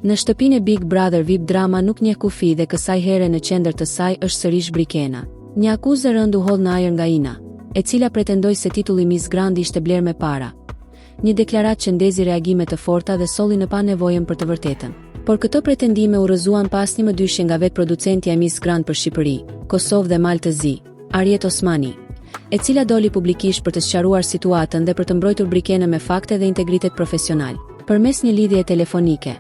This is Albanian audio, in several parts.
Në shtëpinë e Big Brother VIP drama nuk njeh kufi dhe kësaj here në qendër të saj është sërish Brikena. Një akuzë e rëndë u hodh në ajër nga Ina, e cila pretendoi se titulli Miss Grand ishte blerë me para. Një deklaratë që ndezi reagime të forta dhe solli në pah nevojën për të vërtetën. Por këto pretendime u rrëzuan pa asnjë mëdyshje nga vetë producentja e Miss Grand për Shqipëri, Kosovë dhe Mal të Zi, Arjet Osmani, e cila doli publikisht për të sqaruar situatën dhe për të mbrojtur Brikenën me fakte dhe integritet profesional. Përmes një lidhjeje telefonike,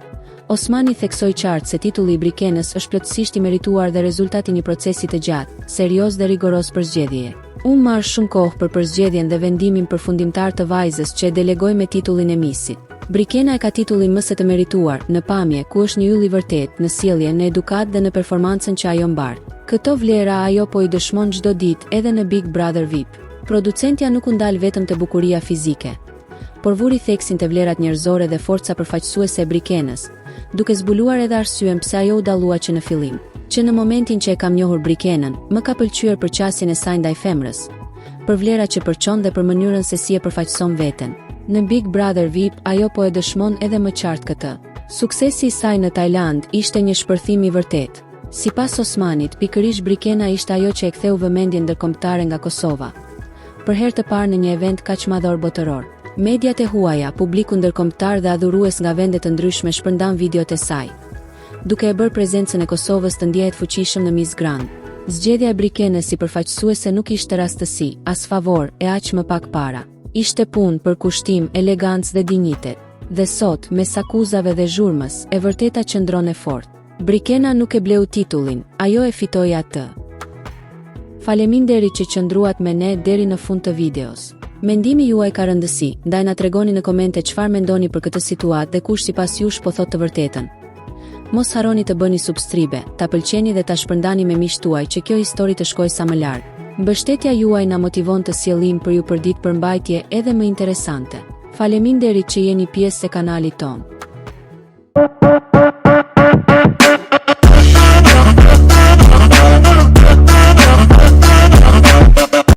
Osmani theksoi qartë se titulli i Brikenës është plotësisht i merituar dhe rezultat i një procesi të gjatë, serioz dhe rigoroz përzgjedhjeje. Unë marr shumë kohë për përzgjedhjen dhe vendimin përfundimtar të vajzës që e delegoj me titullin e Miss-it. Brikena e ka titullin më se të merituar, në pamje, ku është një yll i vërtetë, në sjellje, në edukatë dhe në performancën që ajo mbart. Këto vlera ajo po i dëshmon çdo ditë edhe në Big Brother VIP. Producentja nuk u ndal vetëm te bukuria fizike, por vuri theksin te vlerat njerëzore dhe forca përfaqësuese e Brikenës, duke zbuluar edhe arsyen pse ajo u dallua që në fillim. Që në momentin që e kam njohur Brikenën, më ka pëlqyer për qasjen e saj ndaj femrës, për vlerat që përçon dhe për mënyrën se si e përfaqëson veten. Në Big Brother VIP ajo po e dëshmon edhe më qartë këtë. Suksesi i saj në Tajlandë ishte një shpërthim i vërtetë. Sipas Osmanit, pikërisht Brikena ishte ajo që e ktheu vëmendjen ndërkombëtare nga Kosova. Për herë të parë në një event kaq madhor botëror. Mediat e huaja, publiku ndërkombëtar dhe adhurues nga vende të ndryshme shpërndanë videot e saj. Duke e bërë prezencën e Kosovës të ndjehet fuqishëm në Miss Grand. Zgjedhja e Brikenës si përfaqësuese nuk ishte rastësi, as favor, e aq më pak para. Ishte punë, përkushtim, elegancë dhe dinjitet. Dhe sot, mes akuzave dhe zhurmës, e vërteta qëndron e fortë. Brikena nuk e bleu titullin, ajo e fitoi atë. Faleminderit që qëndruat me ne deri në fund të videos. Mendimi juaj ka rëndësi, ndaj na tregoni në komente çfarë mendoni për këtë situatë dhe kush sipas jush po thotë të vërtetën. Mos harroni të bëni subscribe, ta pëlqeni dhe ta shpërndani me miqtë tuaj që kjo histori të shkojë sa më larg. Mbështetja juaj na motivon të sjellim për ju përditë përmbajtje edhe më interesante. Faleminderit që jeni pjesë e kanalit tonë.